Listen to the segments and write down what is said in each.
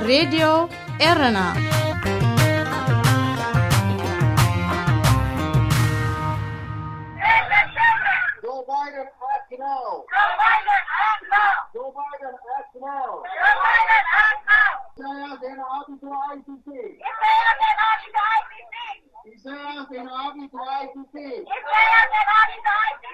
ሬድዮ ኤረና። Joe Biden, act now. Joe Biden, act now. Joe Biden, act now. Joe Biden, act now. ኢሳያስ ኤንድ አብይ to I C C. ኢሳያስ ኤንድ አብይ to I C C. ኢሳያስ ኤንድ አብይ to I C C. ኢሳያስ ኤንድ አብይ to I C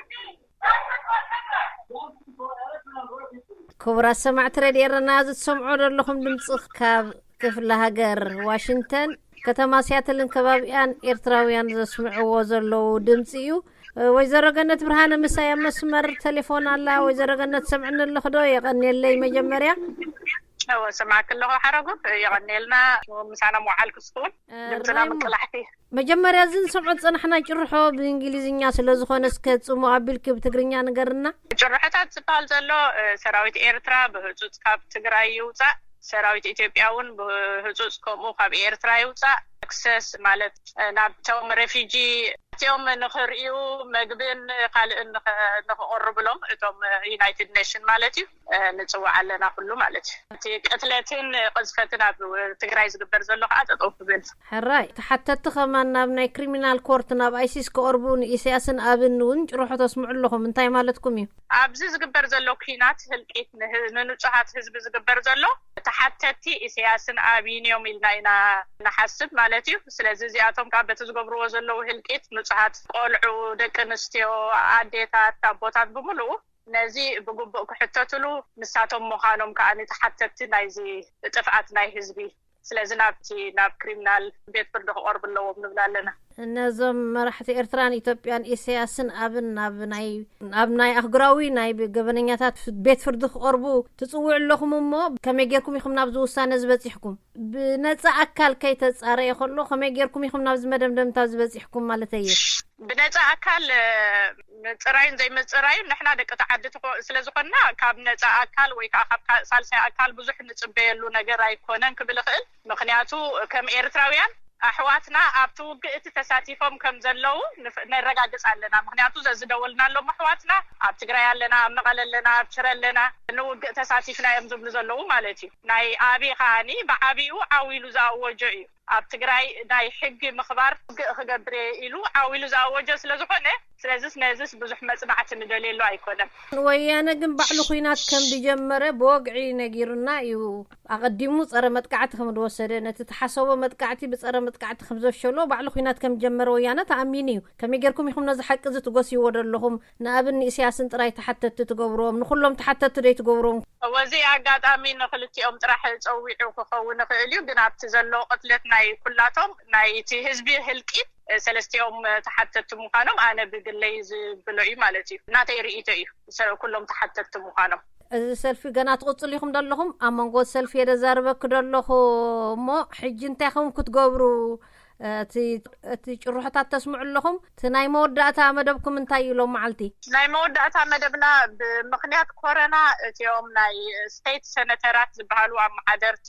C. ክቡራት ሰማዕቲ ሬድዮ ኤረና፣ እዚ ትሰምዑ ዘለኹም ድምፂ ካብ ክፍለ ሃገር ዋሽንግተን፣ ከተማ ሲያትልን ከባቢኣን ኤርትራውያን ዘስምዕዎ ዘለዉ ድምፂ እዩ። ወይዘሮ ገነት ብርሃነ ምሳይ ኣብ መስመር ቴሌፎን ኣላ። ወይዘሮ ገነት፣ ሰምዕኒ ኣለኹ ዶ? የቐንየለይ መጀመርያ። እወ፣ ሰማዕኪ ኣለኹ ሓረጉ። የቐንየልና ምሳና ምውዓል ክስኩን። ድምፅና ራይሞ፣ ምቅላሕቲ። መጀመርያ፣ እዚ ንሰምዖ ዝጸናሕና ጭርሖ ብእንግሊዝኛ ስለ ዝኾነ፣ እስከ ጽሙእ ኣቢልኪ ብትግርኛ ንገርና። ጭርሖታት ዝበሃል ዘሎ፣ እ፣ ሰራዊት ኤርትራ ብህጹጽ ካብ ትግራይ ይውጻእ፣ ሰራዊት ኢትዮጵያ እውን ብህጹጽ ከምኡ ካብ ኤርትራ ይውጻእ። ኣክሰስ ማለት፣ እ፣ ናብቶም ሬፊጂ እቲኦም ንኽርእዩ መግብን ካልእን ንኸ-፣ ንኽቐርብሎም እቶም ዩናይትድ ኔሽን ማለት እዩ፣ እ፣ ንጽውዕ ኣለና ኩሉ ማለት እዩ። እቲ ቅትለትን ቅዝፈትን ኣብ ትግራይ ዝግበር ዘሎ ከዓ ጠጠው ክብል። ሕራይ፣ ተሓተቲ ከማን ናብ ናይ ክሪሚናል ኮርት፣ ናብ ኣይሲስ ክቐርቡ ንኢሳያስን ኣብን እውን ጭርሖ ተስምዑ ኣለኹም። እንታይ ማለትኩም እዩ? ኣብዚ ዝግበር ዘሎ ኲናት፣ ህልቂት፣ ንህ-፣ ንንጹሃት ህዝቢ ዝግበር ዘሎ ተሓተቲ ኢሳያስን ኣብይን እዮም ኢልና ኢና ንሓስብ ማለት እዩ። ስለዚ እዚኣቶም ካብ በቲ ዝገብርዎ ዘለዉ ህልቂት ንጹሃት ቆልዑ፣ ደቂ ኣንስትዮ፣ ኣዴታት፣ ኣቦታት ብምሉኡ ነዚ ብግቡእ ክሕተትሉ ንሳቶም ምዃኖም ከኣ ተሓተቲ ናይዚ ጥፍኣት ናይ ህዝቢ። ስለዚ ናብቲ፣ ናብ ክሪሚናል ቤት ፍርዲ ክቐርቡ ኣለዎም ንብል ኣለና። ነዞም መራሕቲ ኤርትራን ኢትዮጵያን፣ ኢሳያስን ኣብን፣ ናብ ናይ፣ ኣብ ናይ ኣህጉራዊ ናይ ገበነኛታት ቤት ፍርዲ ክቐርቡ ትጽውዑ ኣለኹም እሞ፣ ከመይ ጌርኩም ኢኹም ናብዚ ውሳነ ዝበጺሕኩም? ብነጻ ኣካል ከይተጻረየ ከሎ፣ ከመይ ጌርኩም ኢኹም ናብዚ መደምደምታ ዝበጺሕኩም ማለተይ እየ? ብነጻ ኣካል፣ እ፣ ምጽራይን ዘይምጽራይን ንሕና ደቂ ተዓዲ ትኾ-፣ ስለ ዝኾንና፣ ካብ ነጻ ኣካል ወይ ከዓ ካብ ካ-፣ ሳልሳይ ኣካል ብዙሕ ንጽበየሉ ነገር ኣይኮነን ክብል እኽእል። ምኽንያቱ፣ ከም ኤርትራውያን ኣሕዋትና ኣብቲ ውግእ እቲ ተሳቲፎም ከም ዘለዉ ንፍ-፣ ነረጋግጽ ኣለና። ምኽንያቱ፣ ዘዝደወልናሎም ኣሕዋትና ኣብ ትግራይ ኣለና፣ ኣብ መቐለ ኣለና፣ ኣብ ሽረ ኣለና፣ ንውግእ ተሳቲፍና እዮም ዝብሉ ዘለዉ ማለት እዩ። ናይ ኣብይ ከዓኒ ብዓቢኡ ዓው ኢሉ ዝኣወጆ እዩ። ኣብ ትግራይ ናይ ሕጊ ምኽባር ውግእ ክገብር እየ ኢሉ ዓው ኢሉ ዝኣወጀ ስለ ዝኾነ፣ ስለዚስ ነዚስ ብዙሕ መጽናዕቲ ንደልየሉ ኣይኮነን። ወያነ ግን ባዕሉ ኲናት ከም ዝጀመረ ብወግዒ ነጊሩና እዩ። ኣቐዲሙ ጸረ መጥቃዕቲ ከም ዝወሰደ፣ ነቲ ተሓሰቦ መጥቃዕቲ ብጸረ መጥቃዕቲ ከም ዘፍሸሎ፣ ባዕሉ ኲናት ከም ዝጀመረ ወያነ ተኣሚኑ እዩ። ከመይ ጌርኩም ኢኹም ነዚ ሓቂ እዚ ትጎስይዎ ዘለኹም? ንኣብን ንኢሳያስን ጥራይ ተሓተትቲ ትገብርዎም? ንኹሎም ተሓተትቲ ዶ ትገብርዎም? እወ፣ እዚ ኣጋጣሚ ንክልቲኦም ጥራሕ ጸዊዑ ክኸውን ይኽእል እዩ፣ ግን ኣብቲ ዘሎ ቅትለት ናይ ኩላቶም፣ ናይ እቲ ህዝቢ ህልቂት፣ እ፣ ሰለስቲኦም፣ እ፣ ተሓተትቲ ምዃኖም ኣነ ብግለይ ዝብሎ እዩ ማለት እዩ። ናተይ ርእይቶ እዩ። ሰ-፣ ኩሎም ተሓተትቲ ምዃኖም። እዚ ሰልፊ ገና ትቕጽሉ ኢኹም ዘለኹም? ኣብ መንጎ ሰልፊ እየ ዘዛርበኪ ዘለኹ እሞ፣ ሕጂ እንታይ ኢኹም ክትገብሩ? እቲ፣ እቲ ጭርሖታት ተስምዑ ኣለኹም። እቲ ናይ መወዳእታ መደብኩም እንታይ እዩ ሎም መዓልቲ? ናይ መወዳእታ መደብና፣ ብምኽንያት ኮረና እቲኦም ናይ ስቴት ሰነተራት ዝበሃሉ ኣመሓደርቲ፣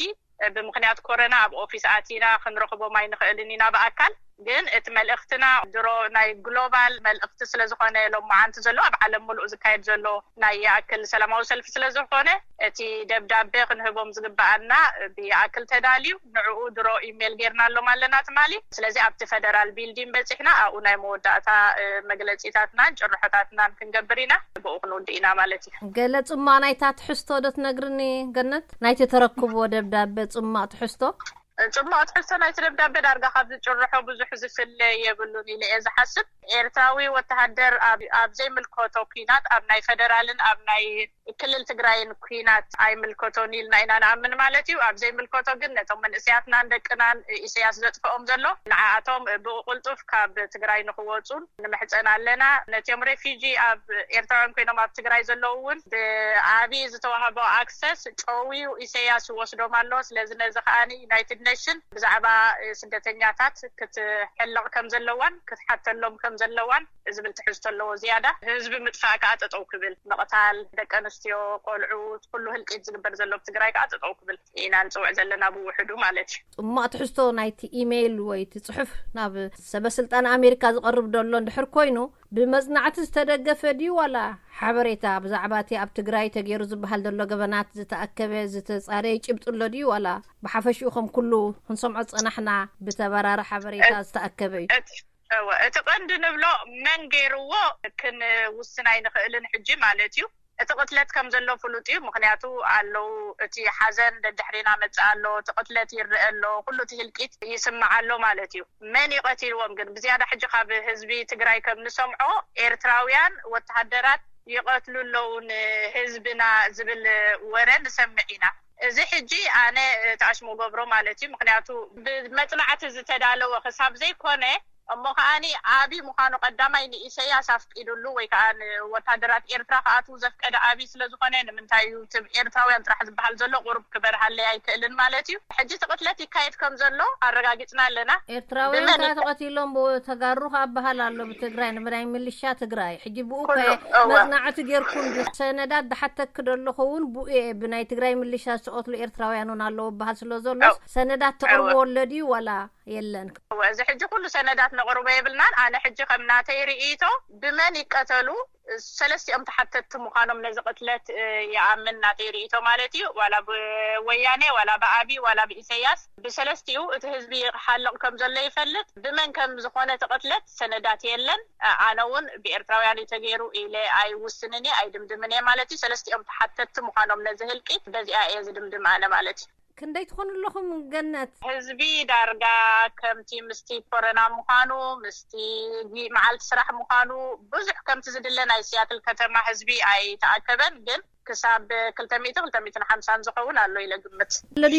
ብምኽንያት ኮረና ኣብ ኦፊስ ኣቲና ክንረኽቦም ኣይንኽእልን ኢና ብኣካል። ግን እቲ መልእኽትና ድሮ ናይ ግሎባል መልእኽቲ ስለ ዝኾነ፣ ሎማዓንቲ ዘሎ ኣብ ዓለም ምሉእ ዝካየድ ዘሎ ናይ ይኣክል ሰላማዊ ሰልፊ ስለ ዝኾነ፣ እቲ ደብዳቤ ክንህቦም ዝግበኣና ብይኣክል ተዳልዩ፣ ንዕኡ ድሮ ኢሜል ጌርናሎም ኣለና ትማሊ። ስለዚ ኣብቲ ፈደራል ቢልዲን በጺሕና፣ ኣብኡ ናይ መወዳእታ፣ እ፣ መግለጺታትናን ጭርሖታትናን ክንገብር ኢና። ብኡ ክንውድእ ኢና ማለት እዩ። ገለ ጽማቕ ናይታ ትሕዝቶ ዶ ትነግርኒ ገነት? ናይቲ ተረክብዎ ደብዳበ ጽማቕ ትሕዝቶ? ጽማቕ ትሕዝቶ ናይቲ ደብዳበ ዳርጋ ካብ ዝጭርሖ ብዙሕ ዝፍለ የብሉን ኢለ እየ ዝሓስብ። ኤርትራዊ ወተሃደር ኣብ፣ ኣብ ዘይምልከቶ ኲናት፣ ኣብ ናይ ፈደራልን ኣብ ናይ ክልል ትግራይን ኲናት ኣይምልከቶን ኢልና ኢና ንኣምን ማለት እዩ። ኣብ ዘይምልከቶ ግን ነቶም መንእሰያትናን ደቅናን ኢሳያስ ዘጥፍኦም ዘሎ፣ ንዓኣቶም ብቕልጡፍ ካብ ትግራይ ንክወፁን ንምሕፀን ኣለና። ነቲኦም ሬፊጂ ኣብ ኤርትራውያን ኮይኖም ኣብ ትግራይ ዘለዉ እውን ብዓብዪ ዝተዋህቦ ኣክሰስ ጨውዩ ኢሳያስ ይወስዶም ኣሎ። ስለዚ ነዚ ከኣ ዩናይትድ ኔሽን ብዛዕባ ስደተኛታት ክትሕልቕ ከም ዘለዋን ክትሓተሎም ከም ዘለዋን ዝብል ትሕዝቶ ኣለዎ ዝያዳ። ህዝቢ ምጥፋእ ከኣ ጠጠው ክብል፣ ምቕታል፣ ደቂ ኣንስትዮ ኣንስትዮ፣ ቆልዑ፣ ኩሉ ህልቂት ዝግበር ዘሎ ኣብ ትግራይ ከዓ ጠጠው ክብል ኢና ንፅውዕ ዘለና ብውሕዱ ማለት እዩ። እሞ ትሕዝቶ ናይቲ ኢሜይል ወይ እቲ ፅሑፍ ናብ ሰበስልጣን ኣሜሪካ ዝቐርብ ዘሎ እንድሕር ኮይኑ፣ ብመጽናዕቲ ዝተደገፈ ድዩ ዋላ ሓበሬታ ብዛዕባ እቲ ኣብ ትግራይ ተገይሩ ዝበሃል ዘሎ ገበናት ዝተኣከበ ዝተጻረየ ጭብጢ ኣሎ ድዩ ዋላ ብሓፈሽኡ ከም ኩሉ ክንሰምዖ ዝጸናሕና ብተበራሪ ሓበሬታ ዝተኣከበ እዩ? እቲ እወ፣ እቲ ቀንዲ ንብሎ መን ገይርዎ ክንውስን ኣይንኽእልን ሕጂ ማለት እዩ። እቲ ቅትለት ከም ዘሎ ፍሉጥ እዩ። ምኽንያቱ ኣለዉ፣ እቲ ሓዘን ደድሕሪና መጽእ ኣሎ፣ እቲ ቅትለት ይረአ ኣሎ፣ ኩሉ እቲ ህልቂት ይስማዕ ኣሎ ማለት እዩ። መን እዩ ቀቲልዎም ግን? ብዝያዳ ሕጂ ካብ ህዝቢ ትግራይ ከም ንሰምዖ ኤርትራውያን ወተሃደራት ይቐትሉ ኣለዉ ንህዝብና ዝብል ወረ ንሰምዕ ኢና። እዚ ሕጂ ኣነ ተኣሽሙ ገብሮ ማለት እዩ። ምኽንያቱ ብመጽናዕቲ ዝተዳለወ ክሳብ ዘይኮነ እሞ ከኣኒ ኣብይ ምዃኑ ቀዳማይ ንኢሰያስ ኣፍቂዱሉ ወይ ከዓ ንወታደራት ኤርትራ ክኣትዉ ዘፍቀደ ኣብይ ስለ ዝኾነ ንምንታይ እዩ እቲ ኤርትራውያን ጥራሕ ዝበሃል ዘሎ ቁሩብ ክበርሃለይ ኣይክእልን ማለት እዩ። ሕጂ እቲ ቅትለት ይካየድ ከም ዘሎ ኣረጋጊጽና ኣለና። ኤርትራውያን ብመን ከዓ ይካ- ተቐቲሎም ብተጋሩ ከዓ በሃል ኣሎ ብትግራይ ንብናይ ምልሻ ትግራይ። ሕጂ ብኡ ኩሉ፣ ከ እወ። መጽናዕቲ ጌርኩም ዲ-፣ ሰነዳት ድሓተክ ደለኹ እውን ብኡ እየ ብናይ ትግራይ ምልሻ ዝተቐትሉ ኤርትራውያን እውን ኣለዎ በሃል ስለ ዘሎ እወ። ሰነዳት ተቕርቦ እወ። ኣሎ ድዩ ዋላ የለን? እወ፣ እዚ ሕጂ ኩሉ ሰነዳት ነቕርቦ የብልናን። ኣነ ሕጂ ከም ናተይ ርእይቶ ብመን ይቀተሉ ሰለስቲኦም ተሓተትቲ ምዃኖም ነዚ ቅትለት፣ እ፣ ይኣምን ናተይ ርእይቶ ማለት እዩ። ዋላ ብወያኔ፣ ዋላ ብኣቢ፣ ዋላ ብኢሰያስ፣ ብሰለስቲኡ እቲ ህዝቢ ይሓልቕ ከም ዘሎ ይፈልጥ። ብመን ከም ዝኾነ እቲ ቅትለት ሰነዳት የለን። እ፣ ኣነ እውን ብኤርትራውያን እዩ ተገይሩ ኢለ ኣይውስንን እየ፣ ኣይድምድምን እየ ማለት እዩ። ሰለስቲኦም ተሓተትቲ ምዃኖም ነዚ ህልቂት በዚኣ እየ ዝድምድም ኣነ ማለት እዩ። ክንደይ ትኾኑ ኣለኹም ገነት? ህዝቢ ዳርጋ ከምቲ ምስቲ ኮረና ምዃኑ፣ ምስቲ ጊ-፣ መዓልቲ ስራሕ ምዃኑ፣ ብዙሕ ከምቲ ዝድለ ናይ ሲያትል ከተማ ህዝቢ ኣይተኣከበን፣ ግን ክሳብ ክልተ ሚእቲ፣ ክልተ ሚእትን ሓምሳን ዝኸውን ኣሎ ኢለ ግምት። ለዲ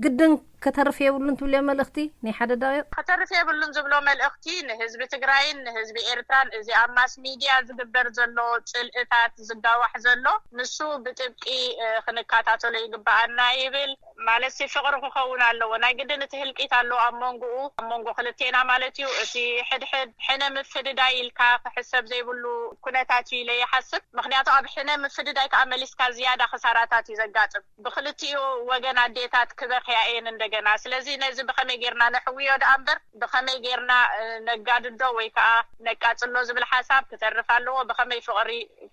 ግድን ከተርፍ የብሉን ትብልዮ መልእኽቲ ናይ ሓደ ደቂቕ? ከተርፍ የብሉን ዝብሎ መልእኽቲ ንህዝቢ ትግራይን ንህዝቢ ኤርትራን፣ እዚ ኣብ ማስ ሚድያ ዝግበር ዘሎ ጽልእታት፣ ዝጋዋሕ ዘሎ፣ ንሱ ብጥብቂ፣ እ፣ ክንከታተሎ ይግበኣና ይብል። ማለት ሲ ፍቕሪ ክኸውን ኣለዎ። ናይ ግድን እቲ ህልቂት ኣሎ ኣብ መንጎኡ፣ ኣብ መንጎ ክልቴና ማለት እዩ። እቲ ሕድሕድ ሕነ ምፍድዳይ ኢልካ ክሕሰብ ዘይብሉ ኩነታት እዩ ኢለ ይሓስብ። ምኽንያቱ ኣብ ሕነ ምፍድዳይ ከዓ መሊስካ ዝያዳ ክሳራታት እዩ ዘጋጥም። ብክልቲኡ ወገን ኣዴታት ክበኽያ እየን እንደገና። ስለዚ ነዚ ብኸመይ ጌርና ነሕውዮ ደኣ እምበር ብኸመይ ጌርና፣ እ፣ ነጋድዶ ወይ ከዓ ነቃጽሎ ዝብል ሓሳብ ክተርፍ ኣለዎ። ብኸመይ ፍቕሪ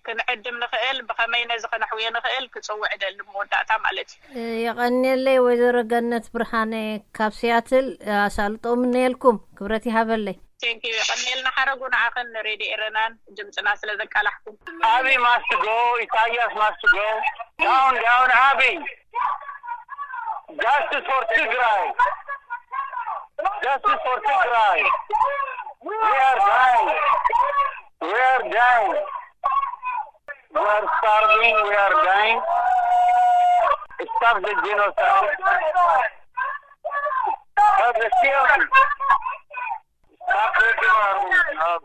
ክንዕድም ንኽእል፣ ብኸመይ ነዚ ከነሕውዮ ንኽእል ክጽውዕ እደሊ መወዳእታ ማለት እዩ። የቐንየለይ ወይዘሮ ገነት ብርሃነ ካብ ሲያትል፣ ኣሳልጦ ምነየልኩም፣ ክብረት ይሃበለይ። Thank you፣ የቐንየልና ሓረጉ ንዓኽን ንሬድዮ ኤረናን ድምፅና ስለ ዘቃላሕኩም። Abiy must go, ኢሳያስ must go. Down, down, Abiy. Justice for Tigray. Justice for Tigray. We are dying. We are dying. We are starving. We are dying. Stop the genocide. Stop the killing. Stop the genocide.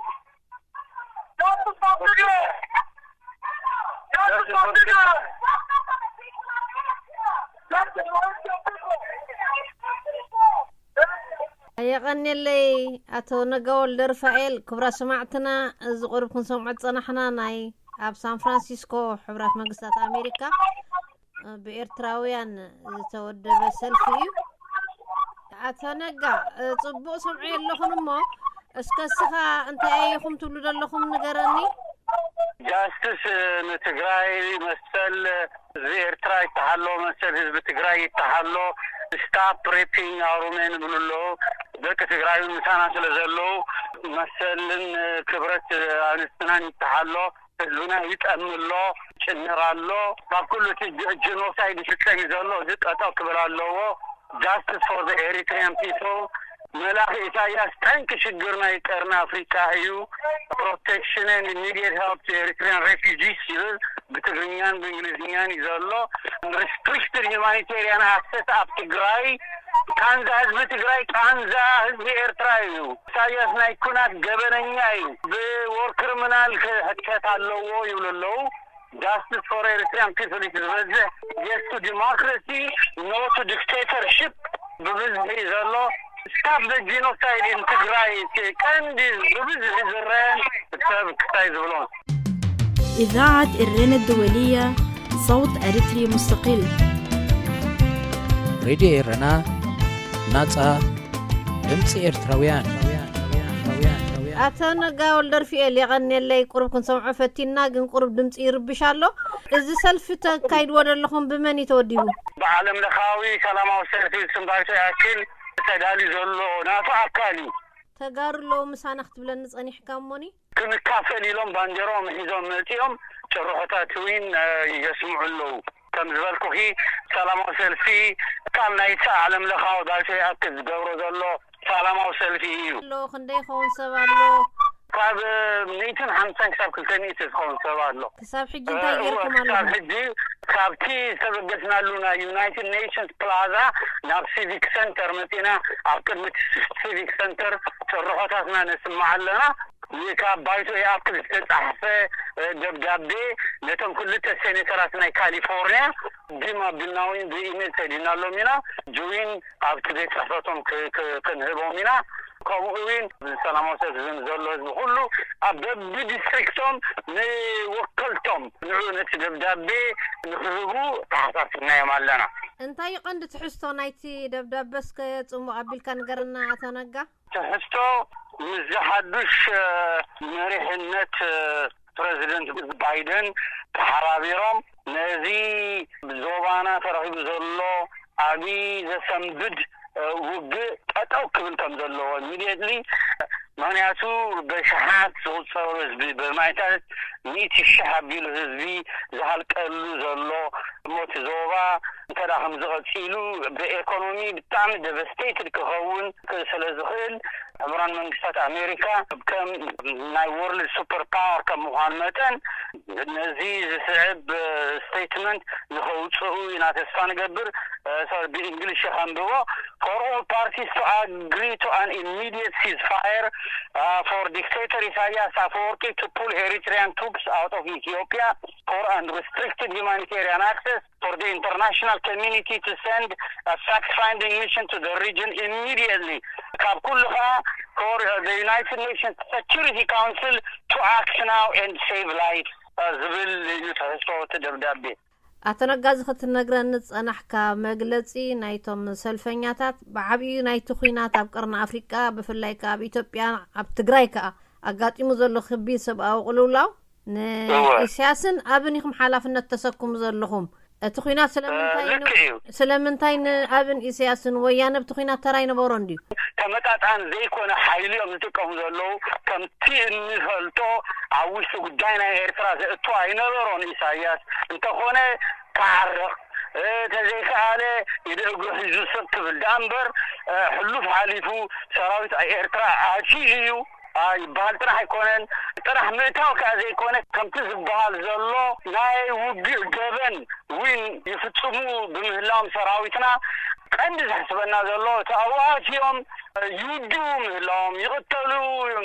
የቐንየለይ ኣቶ ነጋ ወልደ ርፋኤል። ክቡራት ሰማዕትና፣ እዚ ቁሩብ ክንሰምዖ ዝጸናሕና ናይ ኣብ ሳን ፍራንሲስኮ ሕቡራት መንግስታት ኣሜሪካ ብኤርትራውያን ዝተወደበ ሰልፊ እዩ። ኣቶ ነጋ፣ ጽቡቕ ሰምዖ የለኹን እሞ፣ እስከ እስኻ እንታይ ኢኹም ትብሉ ዘለኹም ንገረኒ። ጃስትስ ንትግራይ መሰል ህዝቢ ኤርትራ ይተሃሎ፣ መሰል ህዝቢ ትግራይ ይተሃሎ። ስታፕ ሬፒንግ ኣውሮሜ ንብሉ ኣለዉ። ደቂ ትግራይ ምሳና ስለ ዘለዉ መሰልን ክብረት ኣንስትናን ይተሃሎ። ህዝብና ይጠሚ ኣሎ፣ ይጭነር ኣሎ። ካብ ኩሉ እቲ ጀ-፣ ጀኖሳይድ ይፍጸም እዩ ዘሎ። እዚ ጠጠው ክብል ኣለዎ። Justice for the Eritrean people። መላኺ ኢሳያስ ጠንቂ ሽግር ናይ ቀርኒ ኣፍሪቃ እዩ። Protection and immediate help to Eritrean refugees ይብል ብትግርኛን ብእንግሊዝኛን እዩ ዘሎ። Restricted humanitarian access ኣብ ትግራይ። ቃንዛ ህዝቢ ትግራይ ቃንዛ ህዝቢ ኤርትራ እዩ። ኢሳያስ ናይ ኩናት ገበነኛ እዩ። ብወር ክሪሚናል ክሕተት ኣለዎ ይብሉ ኣለዉ። Justice for Eritrean people እዩ ዝበዝሕ። Yes to democracy, no to dictatorship ብብዝሒ እዩ ዘሎ። Stop the genocide in ትግራይ እቲ ቀንዲ ብብዝሒ ዝረአን ሰብ ክታይ ዝብሎ። إذاعة إرينا الدولية، صوت أريتري مستقل. ሬድዮ ኤረና፣ ናጻ ድምጺ ኤርትራውያን። ኣቶ ነጋ ወልደርፍኤል፣ የቐንየለይ። ቁሩብ ክንሰምዖ ፈቲና፣ ግን ቁሩብ ድምጺ ይርብሽ ኣሎ። እዚ ሰልፊ ተካይድዎ ዘለኹም ብመን እዩ ተወዲቡ? ብዓለም ለኻዊ ሰላማዊ ሰልፊ ስምባይቶ ያክል ተዳልዩ ዘሎ ናቱ ኣካል እዩ። ተጋሩ ኣለዉ ምሳና ክትብለኒ ጸኒሕካ እሞኒ? ክንካፈል ኢሎም ባንዴራኦም ሒዞም መጺኦም ጭርሖታት እውን የስምዑ ኣለዉ። ከም ዝበልኩኺ፣ ሰላማዊ ሰልፊ ካብ ናይቲ ዓለም ለኻዊ ባይቶ ይኣክል ዝገብሮ ዘሎ ሰላማዊ ሰልፊ እዩ። ኣሎ ክንደይ ይኸውን ሰብ ኣሎ? ካብ ሚእትን ሓምሳን ክሳብ ክልተ ሚእቲ ዝኸውን ሰብ ኣሎ። ክሳብ ሕጂ እንታይ ጌርኩም ኣለኹም? ክሳብ ሕጂ ካብቲ ዝተበገስናሉ ናይ ዩናይትድ ኔሽንስ ፕላዛ ናብ ሲቪክ ሰንተር መጺና ኣብ ቅድሚ ሲቪክ ሰንተር ጭርሖታትና ነስምዕ ኣለና። ካብ ባይቶ ይኣክል ዝተጻሕፈ ደብዳቤ ነቶም ክልተ ሴኔተራት ናይ ካሊፎርኒያ ዲም ኣቢልና እውን ብኢሜል ሰዲናሎም ኢና። ጅዊን ኣብቲ ቤት ጽሕፈቶም ክንህቦም ኢና። ከምኡ እውን ሰላማዊ ሰልፊ ዘሎ ህዝቢ ኩሉ ኣብ በብዲስትሪክቶም ንወከልቶም ንዑ ነቲ ደብዳቤ ንክህቡ ተሓሳስብናዮም ኣለና። እንታይ እዩ ቀንዲ ትሕዝቶ ናይቲ ደብዳቤ? እስከ ጽሙቕ ኣቢልካ ንገረና ኣቶ ነጋ። ትሕዝቶ ምስዚ ሓዱሽ መሪሕነት ፕረዚደንት ባይደን ተሓባቢሮም ነዚ ዞባና ተረኺቡ ዘሎ ዓብዪ ዘሰንብድ ውግእ ጠጠው ክብል ከም ዘለዎ ኢሚድየትሊ። ምክንያቱ በሽሓት ዝቁፀሩ ህዝቢ፣ ብማይታት ሚእቲ ሽሕ ኣቢሉ ህዝቢ ዝሃልቀሉ ዘሎ እሞ እቲ ዞባ እንተ ከም ዝቐፂሉ ብኤኮኖሚ ብጣዕሚ ደቨስቴትድ ክኸውን ስለ ዝኽእል ሕቡራን መንግስታት ኣሜሪካ ከም ናይ ወርልድ ሱፐር ፓወር ከም ምዃኑ መጠን ነዚ ዝስዕብ ስቴትመንት ንኸውፅኡ ኢና ተስፋ ንገብር። ብእንግሊሽ ከንብቦ for all parties to agree to an immediate ceasefire uh, for dictator Isaias Afwerki to pull Eritrean troops out of Ethiopia for unrestricted humanitarian access for the international community to send a fact-finding mission to the region immediately. ካብ ኩሉ ከዓ for uh, the United Nations Security Council to act now and save lives uh, ዝብል እዩ ትሕዝቶ እቲ ደብዳቤ። ኣቶ ነጋ፣ እዚ ክትነግረኒ ዝጸናሕካ መግለጺ ናይቶም ሰልፈኛታት ብዓብዩ ናይቲ ኲናት ኣብ ቀርኒ ኣፍሪቃ ብፍላይ ከኣ ኣብ ኢትዮጵያ ኣብ ትግራይ ከኣ ኣጋጢሙ ዘሎ ከቢድ ሰብኣዊ ቅልውላው ንኢሳያስን ኣብን ኢኹም ሓላፍነት ተሰክሙ ዘለኹም። እቲ ኲናት ስለምንታይ ስለምንታይ ንኣብን ኢሳያስን ወያነ ኣብቲ ኲናት ተራ ይነበሮን ድዩ? ተመጣጣኒ ዘይኮነ ሓይሊ እዮም ዝጥቀሙ ዘለዉ። ከምቲ እንፈልጦ ኣብ ውሽጢ ጉዳይ ናይ ኤርትራ ዘእቱ ኣይነበሮን ኢሳያስ። እንተኾነ ክዓርቕ ተዘይከኣለ ኢደ እግሩ ሒዙ ስቕ ክብል ደኣ እምበር ሕሉፍ ሓሊፉ ሰራዊት ኤርትራ ኣትዩ እዩ ይበሃል ጥራሕ ኣይኮነን። ጥራሕ ምእታው ከኣ ዘይኮነ ከምቲ ዝበሃል ዘሎ ናይ ውግእ ገበን እውን ይፍጽሙ ብምህላዎም ሰራዊትና ቀንዲ ዘሕስበና ዘሎ እቲ ኣብኡ ኣትዮም ይውድኡ ምህላዎም፣ ይቕተሉ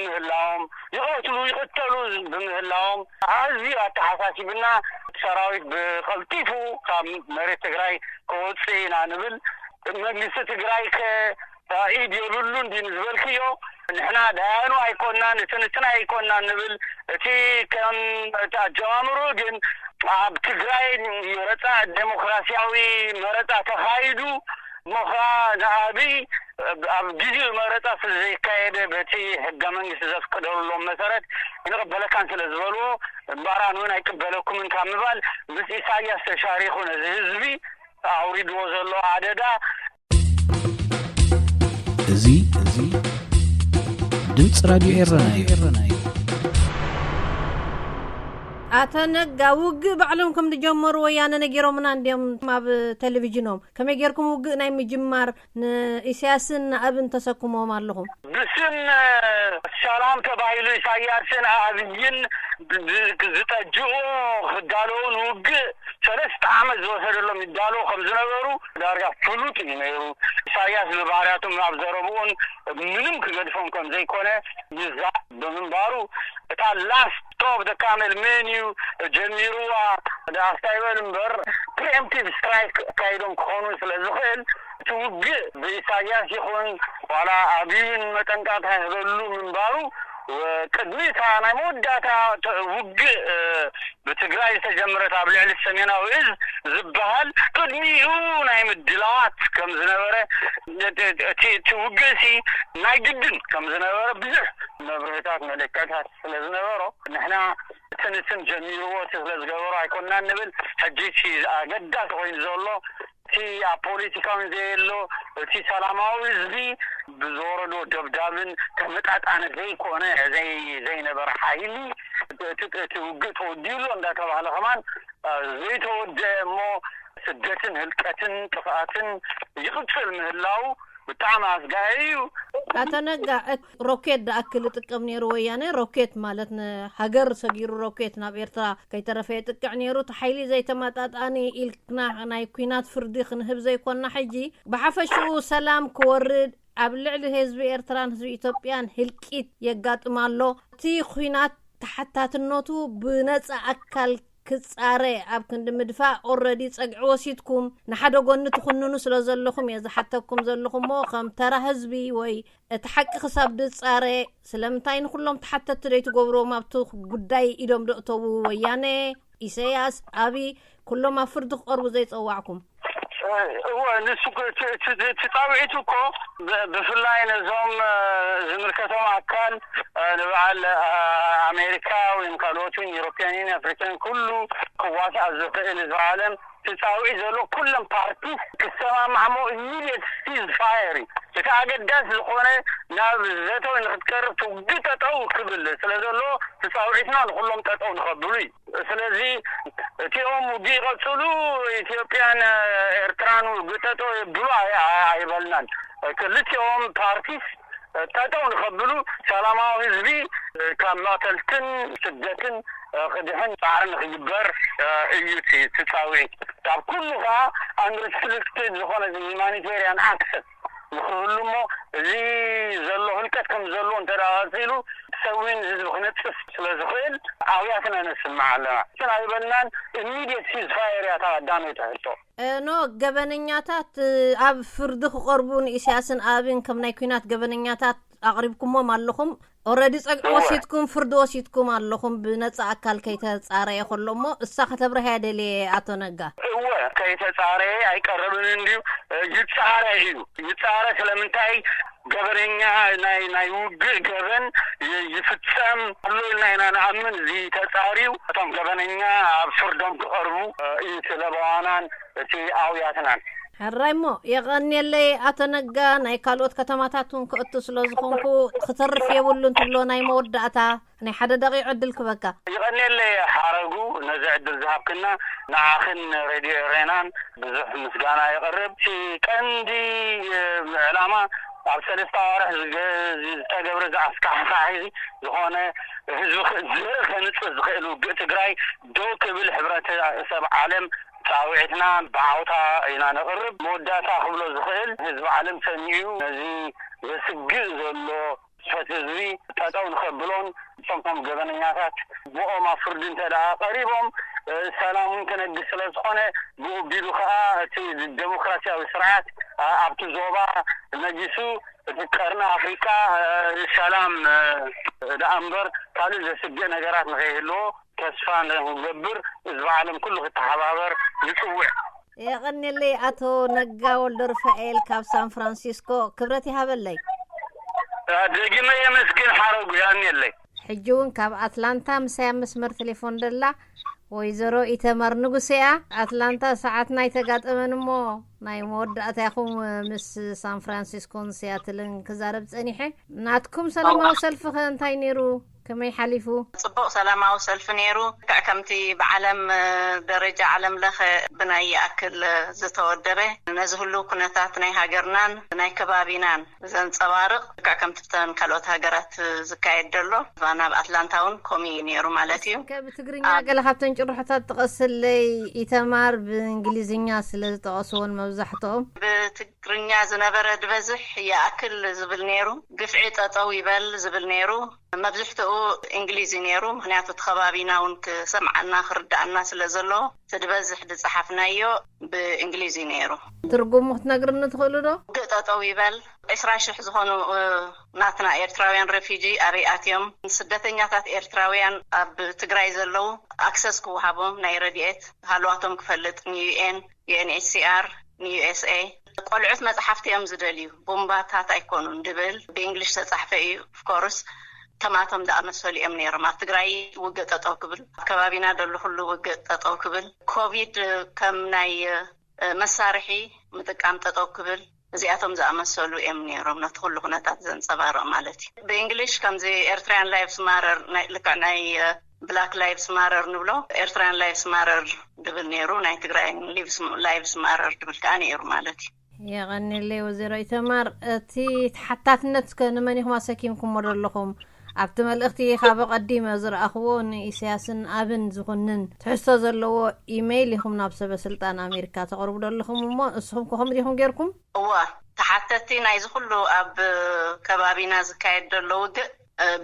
ምህላዎም፣ ይቐትሉ ይቕተሉ ብምህላዎም ኣዝዩ ኣተሓሳሲብና። ሰራዊት ብቐልጢፉ ካብ መሬት ትግራይ ክወፅእ ኢና ንብል። መንግስቲ ትግራይ ከ ኢድ የብሉን ድዩ ዝበልክዮ፣ ንሕና ዳያኑ ኣይኮናን፣ እቲ ንትና ኣይኮናን ንብል። እቲ ከም እቲ ኣጀማምሩ ግን ኣብ ትግራይ መረፃ፣ ዴሞክራሲያዊ መረፃ ተኻይዱ። እሞ ኸዓ ንኣብይ ኣብ ግዜኡ መረፃ ስለ ዘይካየደ በቲ ሕገ መንግስቲ ዘፍቅደሎም መሰረት ይንቕበለካን ስለ ዝበልዎ እምበኣር ኣነ እውን ኣይቅበለኩምን ካብ ምባል ምስ ኢሳያስ ተሻሪኹ ነዚ ህዝቢ ኣውሪድዎ ዘሎ ኣደዳ። እዚ እዚ ድምፂ ራድዮ ኤረና እዩ። ኣቶ ነጋ፣ ውግእ ባዕሎም ከም ዝጀመሩ ወያነ ነጊሮምና እንድዮም ኣብ ቴሌቪዥኖም። ከመይ ጌርኩም ውግእ ናይ ምጅማር ንኢሳያስን ንኣብን ተሰክሞም ኣለኹም? ብስም ሰላም ተባሂሉ ኢሳያስን ኣብይን ዝጠጅኡ ክዳለዉ ንውግእ ሰለስተ ዓመት ዝወሰደሎም ይዳለዉ ከም ዝነበሩ ዳርጋ ፍሉጥ እዩ ነይሩ። ኢሳያስ ብባህርያቱ ኣብ ዘረብኡን ምንም ክገድፎም ከም ዘይኮነ ይዛረብ ብምንባሩ እታ ላስት ኦፍ ደ ካመል ሜን እዩ ጀሚርዋ ደኣ እስታ ይበል እምበር ፕሪኤምፕቲቭ ስትራይክ ኣካይዶም ክኾኑ ስለ ዝኽእል እቲ ውግእ ብኢሳያስ ይኹን ዋላ ኣብይን መጠንቀቕታ ይህበሉ ምንባሩ ቅድሚ እታ ናይ መወዳእታ ውግእ ብትግራይ ዝተጀመረት ኣብ ልዕሊ ሰሜናዊ እዝ ዝበሃል ቅድሚኡ ናይ ምድላዋት ከም ዝነበረ፣ እቲ ውግእ ሲ ናይ ግድን ከም ዝነበረ ብዙሕ መብርህታት መለክዕታት ስለ ዝነበሮ፣ ንሕና ትንትን ጀሚርዎ ስለ ዝገበሮ ኣይኮናን ንብል። ሕጂ እቲ ኣገዳሲ ኮይኑ ዘሎ እቲ ኣብ ፖለቲካውን ዘየሎ፣ እቲ ሰላማዊ ህዝቢ ብዝወረዶ ደብዳብን ተመጣጣነ ዘይኮነ ዘይነበረ ሓይሊ እቲ ውግእ ተወዲኡ ኣሎ እንዳተባህለ ከማን ዘይተወደአ እሞ ስደትን ህልቀትን ጥፍኣትን ይቕፅል ምህላው ብጣዕሚ ኣስጋኢ እዩ። ኣቶ ነጋ፣ ሮኬት ደኣክል ይጥቀም ነይሩ ወያነ። ሮኬት ማለት ንሃገር ሰጊሩ ሮኬት ናብ ኤርትራ ከይተረፈ የጥቅዕ ነይሩ። እቲ ሓይሊ ዘይተመጣጣኒ ኢልክና ናይ ኩናት ፍርዲ ክንህብ ዘይኮና፣ ሕጂ ብሓፈሽኡ ሰላም ክወርድ ኣብ ልዕሊ ህዝቢ ኤርትራን ህዝቢ ኢትዮጵያን ህልቂት የጋጥም ኣሎ። እቲ ኩናት ተሓታትነቱ ብነጻ ኣካል ክጻረ ኣብ ክንዲ ምድፋእ ኦረዲ ጸግዒ ወሲድኩም ንሓደ ጎኒ ትኹንኑ ስለ ዘለኹም እየ ዝሓተኩም ዘለኹ እሞ ከም ተራ ህዝቢ ወይ እቲ ሓቂ ክሳብ ድጻረ ስለምንታይ ንኩሎም ተሓተቲ ደይትገብርዎም ኣብቲ ጉዳይ ኢዶም ደእተዉ ወያነ ኢሰያስ ኣቢ ኩሎም ኣብ ፍርዲ ክቐርቡ ዘይጸዋዕኩም? እወ ንሱ እቲ ፃውዒት እኮ ብፍላይ ነዞም ዝምልከቶም ኣካል ንበዓል ኣሜሪካ ወይም ካልኦትን ኢሮፕያንን ኣፍሪካን ኩሉ ክዋሳእ ዝኽእል ህዝቢ ዓለም ትፃውዒት ዘሎ ኩሎም ፓርቲ ክሰማማዕሞ ኢሚዲየት ሲዝ ፋየር እዩ። እቲ ኣገዳሲ ዝኾነ ናብ ዘተው ንክትቀርብ ትውግእ ጠጠው ክብል ስለ ዘሎ ትፃውዒትና ንኩሎም ጠጠው ንኸብሉ እዩ። ስለዚ እቲኦም ውግእ ይቐፅሉ፣ ኢትዮጵያን ኤርትራን ውግእ ጠጠው የብሉ ኣይበልናን። ክልቲኦም ፓርቲስ ጠጠው ንኸብሉ ሰላማዊ ህዝቢ ካብ መቕተልትን ስደትን ክድሕን ፃዕሪ ንክግበር እዩ እቲ ፃውዒት። ካብ ኩሉ ከዓ ኣንሪስትሪክትድ ዝኾነ ሂማኒቴሪያን ኣክሰስ ንክህሉ እሞ እዚ ዘሎ ህልቀት ከም ዘለዎ እንተ ቀፂሉ ሰዊን ህዝቢ ክነፅፍ ስለ ዝኽእል ኣውያትና ነስምዕ ኣለና። ስና ይበልናን ኢሚዲየት ሲዝ ፋየር እያ እታ ቀዳመይቲ ሕቶ። ኖ ገበነኛታት ኣብ ፍርዲ ክቐርቡ ንኢሳያስን ኣብን ከም ናይ ኩናት ገበነኛታት ኣቕሪብኩሞም ኣለኹም። ኦረዲ ጸግዒ ወሲድኩም ፍርዲ ወሲድኩም ኣለኹም ብነጻ ኣካል ከይተጻረየ ከሎ እሞ እሳ ከተብርሃያ ደልየ ኣቶ ነጋ። እወ ከይተጻረየ ኣይቀርብን እንድዩ ይጻረ እዩ ይጻረ ስለምንታይ ገበነኛ ናይ ናይ ውግእ ገበን ይፍጸም ኣሎ ኢልና ኢና ንኣምን። እዚ ተጻርዩ እቶም ገበነኛ ኣብ ፍርዶም ክቐርቡ እዩ እቲ ለበዋናን እቲ ኣውያትናን። ሕራይ እሞ የቐንየለይ ኣቶ ነጋ፣ ናይ ካልኦት ከተማታት እውን ክእቱ ስለ ዝኾንኩ ክተርፍ የብሉን ትብሎ ናይ መወዳእታ ናይ ሓደ ደቂቕ ዕድል ክበካ። የቐንየለይ ሓረጉ ነዚ ዕድል ዝሃብክና ንዓኽን ሬድዮ ኤሬናን ብዙሕ ምስጋና የቕርብ። እቲ ቀንዲ ዕላማ ኣብ ሰለስተ ኣዋርሕ ዝተገብረ ኣስካሕካሒ ዝኾነ ህዝቢ ዘርኢ ከንፅህ ዝኽእል ውግእ ትግራይ ደው ክብል ሕብረተሰብ ዓለም ፃውዒትና ብዓውታ ኢና ነቕርብ። መወዳእታ ክብሎ ዝኽእል ህዝቢ ዓለም ሰሚዑ ነዚ ዘስግእ ዘሎ ስፈት ህዝቢ ጠጠው ንኸብሎን እቶም ከም ገበነኛታት ብኦም ኣብ ፍርዲ እንተ ደኣ ቀሪቦም ሰላም እውን ክነግስ ስለ ዝኾነ ብኡ ቢሉ ከዓ እቲ ዴሞክራሲያዊ ስርዓት ኣብቲ ዞባ ነጊሱ እቲ ቀርኒ ኣፍሪቃ ሰላም ደኣ እምበር ካልእ ዘስግእ ነገራት ንኸይህልዎ ተስፋ ንገብር ህዝቢ ዓለም ኩሉ ክተሓባበር ንፅውዕ። የቐንየለይ ኣቶ ነጋ ወልደሩፋኤል ካብ ሳን ፍራንሲስኮ፣ ክብረት ይሃበለይ። ደጊመ የመስግን ሓረጉ፣ የቐንየለይ። ሕጂ እውን ካብ ኣትላንታ ምሳይ ኣብ መስመር ቴሌፎን ደላ ወይዘሮ ኢተማር ንጉሴ እያ። ኣትላንታ ሰዓትና ኣይተጋጠመን እሞ ናይ መወዳእታ ኢኹም ምስ ሳን ፍራንሲስኮን ሲያትልን ክዛረብ ጸኒሐ። ናትኩም ሰላማዊ ሰልፊ ኸ እንታይ ነይሩ? ከመይ ሓሊፉ? ጽቡቕ ሰላማዊ ሰልፊ ነይሩ። ልክዕ ከምቲ ብዓለም ደረጃ ዓለም ለኸ ብናይ ይኣክል ዝተወደበ ነዚ ህልው ኩነታት ናይ ሃገርናን ናይ ከባቢናን ዘንጸባርቕ ልክዕ ከምቲ ብተን ካልኦት ሃገራት ዝካየድ ዘሎ ባና ኣብ ኣትላንታ እውን ከምኡ እዩ ነይሩ ማለት እዩ። እስከ ብትግርኛ ገለ ካብተን ጭርሖታት ጥቀስለይ ኢተማር፣ ብእንግሊዝኛ ስለ ዝጠቐስዎን መብዛሕትኦም። ብትግርኛ ዝነበረ ድበዝሕ ይኣክል ዝብል ነይሩ፣ ግፍዒ ጠጠው ይበል ዝብል ነይሩ። መብዝሕትኡ እንግሊዝ እዩ ነይሩ፣ ምኽንያቱ እቲ ከባቢና እውን ክሰምዓና ክርድኣና ስለ ዘለዎ እቲ ዝበዝሕ ዝፀሓፍናዮ ብእንግሊዝ እዩ ነይሩ። ትርጉሙ ክትነግርኒ ትኽእሉ ዶ? ውግእ ጠጠው ይበል፣ ዕስራ ሽሕ ዝኾኑ ናትና ኤርትራውያን ሬፊጂ ኣበይ ኣትዮም? ስደተኛታት ኤርትራውያን ኣብ ትግራይ ዘለዉ ኣክሰስ ክወሃቦም፣ ናይ ረድኤት ሃልዋቶም ክፈልጥ ንዩኤን፣ ዩኤንኤችሲኣር፣ ንዩኤስኤ። ቆልዑት መጽሓፍቲ እዮም ዝደልዩ፣ ቡምባታት ኣይኮኑን ድብል ብእንግሊሽ ተጻሕፈ እዩ። ኦፍኮርስ፣ ከማቶም ዝኣመሰሉ እዮም ነይሮም። ኣብ ትግራይ ውግእ ጠጠው ክብል፣ ኣብ ከባቢና ደሎ ኩሉ ውግእ ጠጠው ክብል፣ ኮቪድ ከም ናይ መሳርሒ ምጥቃም ጠጠው ክብል፣ እዚኣቶም ዝኣመሰሉ እዮም ነይሮም፣ ነቲ ኩሉ ኩነታት ዘንጸባርቕ ማለት እዩ። ብእንግሊሽ ከምዚ ኤርትራያን ላይቭስ ማረር፣ ልክዕ ናይ ብላክ ላይቭስ ማረር ንብሎ፣ ኤርትራያን ላይቭስ ማረር ድብል ነይሩ፣ ናይ ትግራይን ላይቭስ ማረር ድብል ከዓ ነይሩ ማለት እዩ። የቐኒለይ ወይዘሮ ኢተማር። እቲ ተሓታትነት ከ ንመን ኢኹም ኣሰኪምኩሞ ዘለኹም? ኣብቲ መልእኽቲ ካብ ቀዲመ ዝረኣኽዎ ንኢሳያስን ኣብን ዝኹንን ትሕዝቶ ዘለዎ ኢሜይል ኢኹም ናብ ሰበ ስልጣን ኣሜሪካ ተቕርቡ ዘለኹም፣ እሞ እስኹም ከ ከምኡ ዲኹም ጌርኩም? እዋ፣ ተሓተቲ ናይዚ ኩሉ ኣብ ከባቢና ዝካየድ ዘሎ ውግእ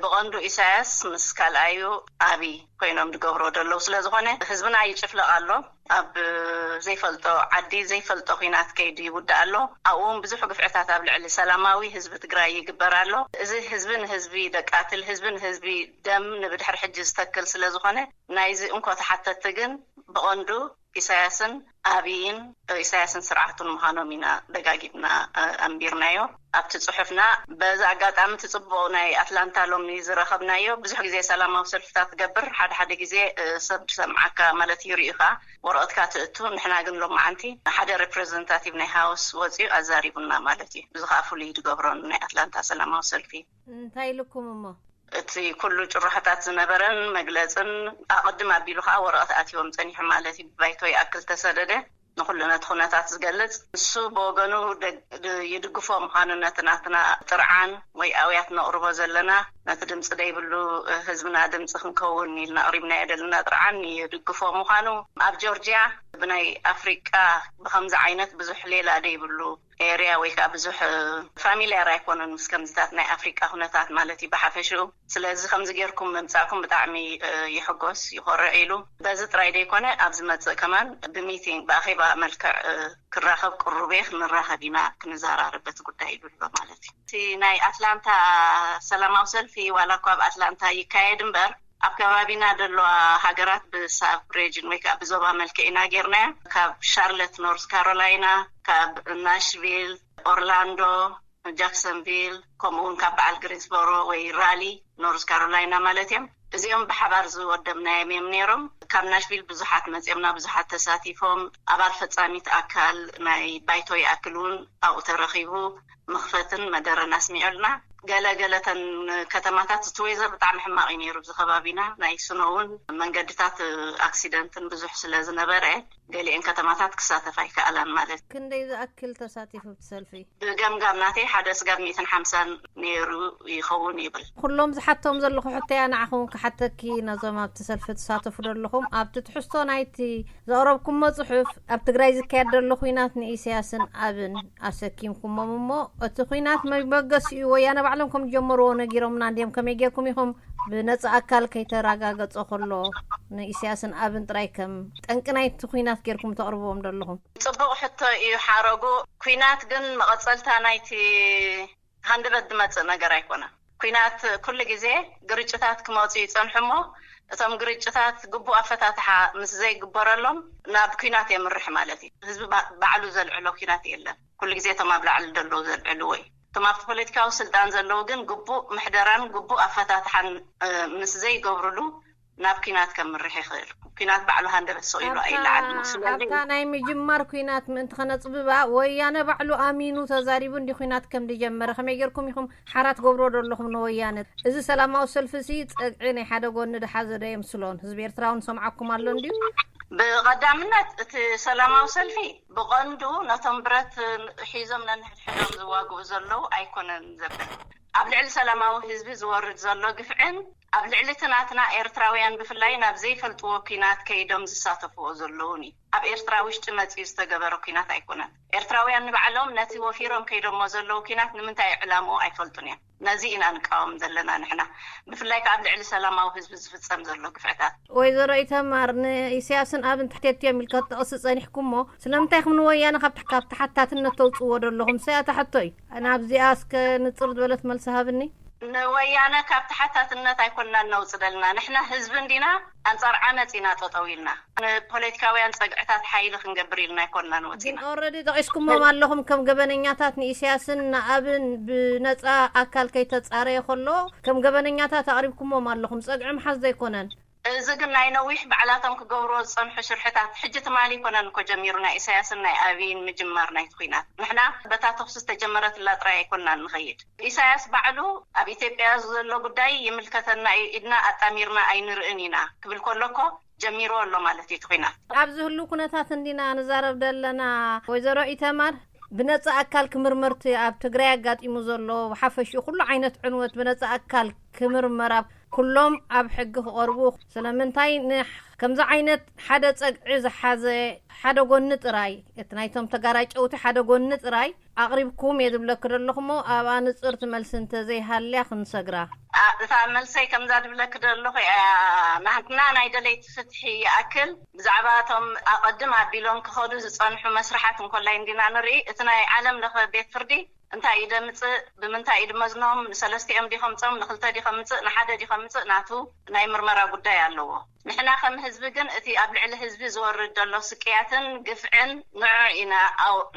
ብቐንዱ ኢሳያስ ምስ ካልኣዩ ኣብይ ኮይኖም ዝገብሮ ዘለዉ ስለ ዝኾነ፣ ህዝብና ይጭፍለቕ ኣሎ። ኣብ ዘይፈልጦ ዓዲ ዘይፈልጦ ኩናት ከይዱ ይውዳእ ኣሎ። ኣብኡ እውን ብዙሕ ግፍዕታት ኣብ ልዕሊ ሰላማዊ ህዝቢ ትግራይ ይግበር ኣሎ። እዚ ህዝቢ ንህዝቢ ደቃትል፣ ህዝቢ ንህዝቢ ደም ንብድሕሪ ሕጂ ዝተክል ስለ ዝኾነ፣ ናይዚ እንኮ ተሓተቲ ግን ብቐንዱ ኢሳያስን ኣብይን፣ ኢሳያስን ስርዓቱን ምዃኖም ኢና ደጋጊምና ኣንቢርናዮ ኣብቲ ጽሑፍና። በዚ ኣጋጣሚ እቲ ጽቡቕ ናይ ኣትላንታ ሎሚ ዝረኸብናዮ፣ ብዙሕ ግዜ ሰላማዊ ሰልፍታት ትገብር፣ ሓደ ሓደ ግዜ ሰብ ዝሰምዓካ ማለት ይርእዩኻ፣ ወረቐትካ ትእቱ። ንሕና ግን ሎማዓንቲ ሓደ ሬፕሬዘንታቲቭ ናይ ሃውስ ወፂኡ ኣዛሪቡና ማለት እዩ። እዚ ከዓ ፍሉይ ዝገብሮ ናይ ኣትላንታ ሰላማዊ ሰልፊ። እንታይ ኢልኩም እሞ? እቲ ኩሉ ጭርሖታት ዝነበረን መግለፅን ኣቐድም ኣቢሉ ከዓ ወረቐት ኣትዎም ፀኒሑ ማለት እዩ። ባይቶ ይኣክል ተሰደደ፣ ንኩሉ ነቲ ኩነታት ዝገልፅ። ንሱ ብወገኑ ይድግፎ ምዃኑ፣ ነቲ ናትና ጥርዓን ወይ ኣውያት ነቕርቦ ዘለና፣ ነቲ ድምፂ ደይብሉ ህዝብና ድምፂ ክንከውን ኢልና ኣቕሪብናዮ ዘለና ጥርዓን ይድግፎ ምዃኑ፣ ኣብ ጆርጅያ ብናይ ኣፍሪቃ ብከምዚ ዓይነት ብዙሕ ሌላ ደይብሉ ኤርያ ወይ ከዓ ብዙሕ ፋሚልያር ኣይኮነን ምስ ከምዚታት ናይ ኣፍሪቃ ኩነታት ማለት እዩ ብሓፈሽኡ። ስለዚ ከምዚ ጌርኩም ምምጻእኩም ብጣዕሚ ይሕጎስ፣ ይኾርዕ ኢሉ። በዚ ጥራይ ደይኮነ ኣብ ዝመጽእ ከማን ብሚቲንግ፣ ብኣኼባ መልክዕ ክራኸብ ቅሩብ እየ፣ ክንራኸብ ኢና፣ ክንዘራረብ በቲ ጉዳይ ኢሉ ኣሎ ማለት እዩ። እቲ ናይ ኣትላንታ ሰላማዊ ሰልፊ ዋላ እኳ ኣብ ኣትላንታ ይካየድ እምበር፣ ኣብ ከባቢና ዘለዋ ሃገራት ብሳብ ሬጅን ወይ ከዓ ብዞባ መልክዕ ኢና ጌርናዮ። ካብ ሻርለት ኖርዝ ካሮላይና፣ ካብ ናሽቪል፣ ኦርላንዶ፣ ጃክሰንቪል፣ ከምኡ እውን ካብ በዓል ግሪንስቦሮ ወይ ራሊ ኖርዝ ካሮላይና ማለት እዮም። እዚኦም ብሓባር ዝወደብናዮም እዮም ነይሮም። ካብ ናሽቪል ብዙሓት መፂኦምና፣ ብዙሓት ተሳቲፎም። ኣባል ፈፃሚት ኣካል ናይ ባይቶ ይኣክል እውን ኣብኡ ተረኺቡ መኽፈትን መደረን ኣስሚዑልና። ገለ ገለተን ከተማታት እቲ ወይዘር ብጣዕሚ ሕማቕ እዩ ነይሩ ኣብዚ ከባቢና። ናይ ስኖ እውን መንገድታት ኣክሲደንትን ብዙሕ ስለ ዝነበረ ገሊአን ከተማታት ክሳተፍ ኣይከኣላን ማለት እዩ። ክንደይ ዝኣክል ተሳቲፉ ኣብቲ ሰልፊ? ብገምጋም ናተይ ሓደ ስጋብ ሚእትን ሓምሳን ነይሩ ይኸውን ይብል። ኩሎም ዝሓቶም ዘለኹ ሕቶያ ንዓኹም ክሓተኪ፣ ነዞም ኣብቲ ሰልፊ ትሳተፉ ዘለኹም፣ ኣብቲ ትሕዝቶ ናይቲ ዘቕረብኩሞ ጽሑፍ ኣብ ትግራይ ዝካየድ ዘሎ ኲናት ንኢሳያስን ኣብን ኣሰኪምኩሞም እሞ፣ እቲ ኲናት መበገሲኡ ወያነ ባዕሎም ከም ዝጀመርዎ ነጊሮምና እንድዮም። ከመይ ጌርኩም ኢኹም ብነጻ ኣካል ከይተረጋገጸ ከሎ ንኢሳያስን ኣብን ጥራይ ከም ጠንቂ ናይቲ ኲናት ጌርኩም ተቕርብዎም ዘለኹም? ጽቡቕ ሕቶ እዩ ሓረጉ። ኲናት ግን መቐጸልታ ናይቲ ሃንደበት ዝመጽእ ነገር ኣይኮነን። ኲናት ኩሉ ግዜ ግርጭታት ክመጹ ይጸንሑ እሞ፣ እቶም ግርጭታት ግቡእ ኣፈታትሓ ምስ ዘይግበረሎም ናብ ኲናት የምርሕ ማለት እዩ። ህዝቢ ባ-፣ ባዕሉ ዘልዕሎ ኲናት የለን። ኩሉ ግዜ እቶም ኣብ ላዕሊ ዘለዉ ዘልዕልዎ እዩ። እቶም ኣብቲ ፖለቲካዊ ስልጣን ዘለዉ ግን ግቡእ ምሕደራን ግቡእ ኣፈታትሓን፣ እ፣ ምስ ዘይገብርሉ ናብ ኲናት ከምርሕ ይኽእል። ኲናት ባዕሉ ሃንደበት ሰቕ ኢሉ ኣይለዓልን። ስለዚ ኣብታ ናይ ምጅማር ኲናት ምእንቲ ከነጽብባ፣ ወያነ ባዕሉ ኣሚኑ ተዛሪቡ እንዲ ኲናት ከም ዝጀመረ። ከመይ ጌርኩም ኢኹም ሓራ ትገብርዎ ዘለኹም ንወያነ? እዚ ሰላማዊ ሰልፊ ሲ ጸግዒ ናይ ሓደ ጎኒ ዝሓዘ ዶ የምስሎን? ህዝቢ ኤርትራ እውን ሰምዓኩም ኣሎ እንድዩ። ብቐዳምነት እቲ ሰላማዊ ሰልፊ ብቐንዱ ነቶም ብረት ሒዞም ነንሕድሕዶም ዝዋግኡ ዘለዉ ኣይኮነን ዘብል። ኣብ ልዕሊ ሰላማዊ ህዝቢ ዝወርድ ዘሎ ግፍዕን ኣብ ልዕሊ እቲ ናትና ኤርትራውያን ብፍላይ ናብ ዘይፈልጥዎ ኲናት ከይዶም ዝሳተፍዎ ዘለዉን እዩ። ኣብ ኤርትራ ውሽጢ መጺኡ ዝተገበረ ኲናት ኣይኮነን። ኤርትራውያን ንባዕሎም ነቲ ወፊሮም ከይዶሞ ዘለዉ ኲናት ንምንታይ ዕላምኡ ኣይፈልጡን እዮም። ነዚ ኢና ንቃወም ዘለና ንሕና፣ ብፍላይ ከዓ ኣብ ልዕሊ ሰላማዊ ህዝቢ ዝፍጸም ዘሎ ግፍዕታት። ወይዘሮ ኢተማር፣ ንኢሳያስን ኣብን ትሕቴት እዮም ኢልካ ትጠቕሲ ጸኒሕኩሞ፣ ስለምንታይ ኢኹም ንወያነ ካብ ትሕ- ካብ ተሓታትነት ተውጽዎ ዘለኹም? ሰያታ ሕቶ እዩ። ናብዚኣ እስከ ንጽር ዝበለት መልሲ ሃብኒ። ንወያነ ካብ ተሓታትነት ኣይኮንና ነውጽእ ዘለና። ንሕና ህዝቢ እንዲና፣ ኣንጻር ዓመጽ ኢና ጠጠው ኢልና። ንፖለቲካውያን ጸግዕታት ሓይሊ ክንገብር ኢልና ኣይኮንና ንወጺና። ኦረዲ ጠቂስኩሞም ኣለኹም፣ ከም ገበነኛታት ንኢሳያስን ንኣብን ብነጻ ኣካል ከይተጻረየ ከሎ ከም ገበነኛታት ኣቕሪብኩሞም ኣለኹም። ጸግዒ ምሓዝ ዘይኮነን። እዚ ግን ናይ ነዊሕ ባዕላቶም ክገብርዎ ዝጸንሑ ሽርሕታት፣ ሕጂ ትማሊ ይኮነን እኮ ጀሚሩ፣ ናይ ኢሳያስን ናይ ኣብይን ምጅማር ናይቲ ኩናት። ንሕና በታ ተኹሲ ዝተጀመረትላ ጥራይ ኣይኮንና ንኸይድ። ኢሳያስ ባዕሉ ኣብ ኢትዮጵያ ዘሎ ጉዳይ ይምልከተና እዩ፣ ኢድና ኣጣሚርና ኣይንርእን ኢና ክብል ከሎ እኮ ጀሚርዎ ኣሎ ማለት እዩ እቲ ኩናት። ኣብዚ ህሉ ኩነታት እንዲና ንዛረብ ዘለና። ወይዘሮ ኢተማር፣ ብነጻ ኣካል ክምርመርቲ ኣብ ትግራይ ኣጋጢሙ ዘሎ፣ ብሓፈሽኡ ኩሉ ዓይነት ዕንወት ብነጻ ኣካል ክምርመር፣ ኣብ ኩሎም ኣብ ሕጊ ክቐርቡ፣ ስለምንታይ ን- ከምዚ ዓይነት ሓደ ጸግዒ ዝሓዘ ሓደ ጎኒ ጥራይ፣ እቲ ናይቶም ተጋራጨውቲ ሓደ ጎኒ ጥራይ ኣቕሪብኩም እየ ዝብለኪ ዘለኹ እሞ፣ ኣብኣ ንጽርቲ መልሲ እንተዘይሃልያ ክንሰግራ። እታ መልሰይ ከምዛ ድብለኪ ዘለኹ እያ። ናህትና ናይ ደለይቲ ፍትሒ ይኣክል፣ ብዛዕባ እቶም ኣቐድም ኣቢሎም ክኸዱ ዝጸንሑ መስርሓት እንኮላይ እንዲና ንርኢ። እቲ ናይ ዓለም ለኸ ቤት ፍርዲ እንታይ እዩ ደምጽእ፣ ብምንታይ እዩ ድመዝኖም፣ ንሰለስቲኦም ዲኸምጾም፣ ንክልተ ዲኸምጽእ፣ ንሓደ ዲኸምጽእ፣ ናቱ ናይ ምርመራ ጉዳይ ኣለዎ። ንሕና ከም ህዝቢ ግን እቲ ኣብ ልዕሊ ህዝቢ ዝወርድ ዘሎ ስቅያትን ግፍዕን ንዑ ኢና።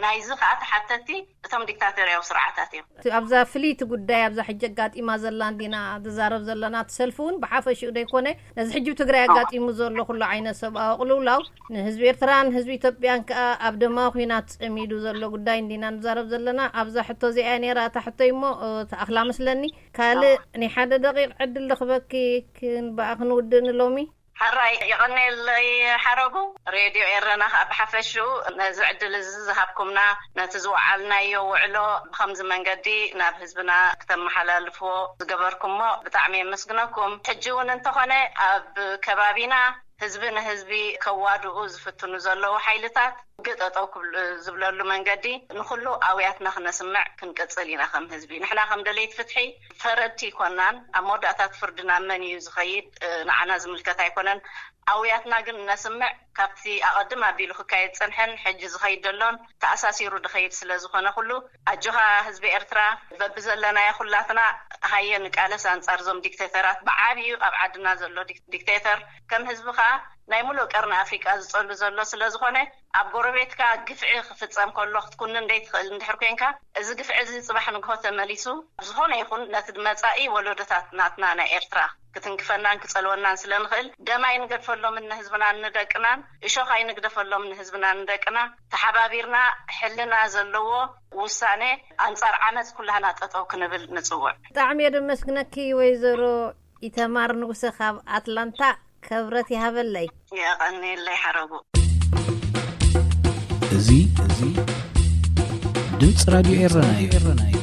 ናይዚ ከዓ ተሓተቲ እቶም ዲክታተርያዊ ስርዓታት እዮም። ኣብዛ ፍልይቲ ጉዳይ፣ ኣብዛ ሕጂ ኣጋጢማ ዘላ እንዲና ዝዛረብ ዘለና፣ እቲ ሰልፊ እውን ብሓፈሽኡ ዘይኮነ ነዚ ሕጂ ትግራይ ኣጋጢሙ ዘሎ ኩሉ ዓይነት ሰብኣዊ ቅልውላው ንህዝቢ ኤርትራን ህዝቢ ኢትዮጵያን ከዓ ኣብ ደማዊ ኩናት ጸሚዱ ዘሎ ጉዳይ እንዲና ንዛረብ ዘለና። ኣብዛ ሕቶ እዚኣ ነይራ እታ ሕቶይ እሞ ተኣኽላ መስለኒ። ካልእ ናይ ሓደ ደቂቕ ዕድል ደኽበኪ፣ ክንበኣ ክንውድእ ንሎሚ። ሓራይ የቐነየለይ ሓረጉ። ሬድዮ ኤረና ከዓ ብሓፈሽኡ ነዚ ዕድል እዚ ዝሃብኩምና፣ ነቲ ዝወዓልናዮ ውዕሎ ብኸምዚ መንገዲ ናብ ህዝብና ክተመሓላልፍዎ ዝገበርኩሞ ብጣዕሚ የመስግነኩም። ሕጂ እውን እንተኾነ ኣብ ከባቢና ህዝቢ ንህዝቢ ከዋድኡ ዝፍትኑ ዘለዉ ሓይልታት ግጠጠው ዝብለሉ መንገዲ ንኩሉ ኣውያትና ክነስምዕ ክንቅፅል ኢና። ከም ህዝቢ ንሕና ከም ደለይቲ ፍትሒ ፈረድቲ ይኮናን። ኣብ መወዳእታት ፍርድና መን እዩ ዝኸይድ ንዓና ዝምልከት ኣይኮነን። ኣውያትና ግን እነስምዕ፣ ካብቲ ኣቐድም ኣቢሉ ክካየድ ዝጸንሐን ሕጂ ዝኸይድ ዘሎን ተኣሳሲሩ ዝኸይድ ስለ ዝኾነ ኩሉ ኣጆኻ ህዝቢ ኤርትራ፣ በብዘለናዮ ኩላትና ሃየ ንቃለስ ኣንጻር እዞም ዲክቴተራት። ብዓብዩ ኣብ ዓድና ዘሎ ዲክቴተር ከም ህዝቢ ከኣ ናይ ሙሉእ ቀርኒ ኣፍሪቃ ዝጸሉ ዘሎ ስለ ዝኾነ ኣብ ጎረቤትካ ግፍዒ ክፍጸም ከሎ ክትኩንን ዘይትኽእል እንድሕር ኮንካ፣ እዚ ግፍዒ እዚ ጽባሕ ንግሆ ተመሊሱ ዝኾነ ይኹን ነቲ መጻኢ ወለዶታት ናትና ናይ ኤርትራ ክትንክፈናን ክጸልወናን ስለ ንኽእል፣ ደም ኣይንገድፈሎምን ንህዝብናን ንደቅናን፣ እሾኽ ኣይንግደፈሎም ንህዝብናን ንደቅና። ተሓባቢርና ሕልና ዘለዎ ውሳኔ ኣንጻር ዓመጽ ኩላህና ጠጠው ክንብል ንጽውዕ። ብጣዕሚ እየ ደመስግነኪ ወይዘሮ ኢተማር ንጉሰ ካብ ኣትላንታ። ክብረት ይሃበለይ። የቐንየለይ ሓረጉ። እዚ እዚ ድምፂ ራድዮ ኤረና እዩ።